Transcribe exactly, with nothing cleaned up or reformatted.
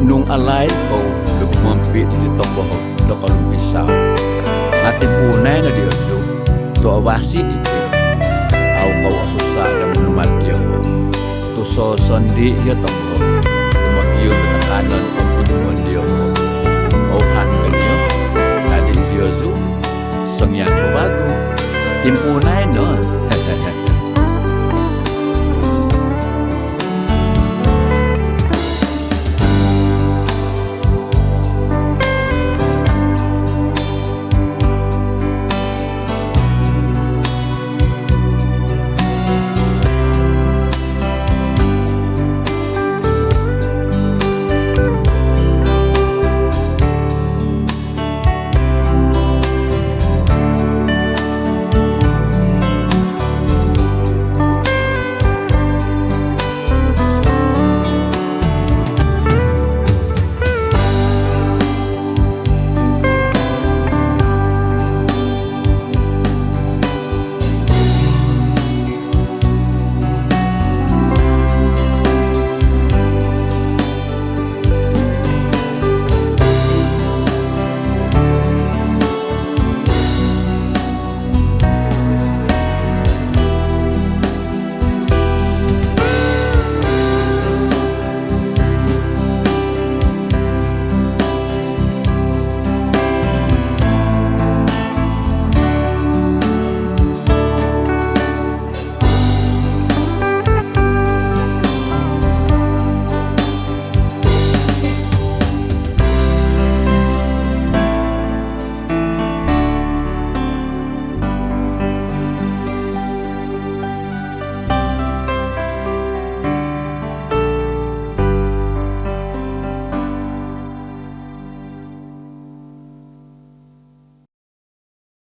Nung alaid kou do gumompi' diti tobohog do kolumpisau, nga' timpuunai no diozu tu' avasi' diti. Au' kou osusa' do manumad dioho', tu' sosondii' iyo tokou do mogium do takanon om inumon dioho'. Ouhan ko' dioho', ka di diozu, songian po vagu. Timpuunai no.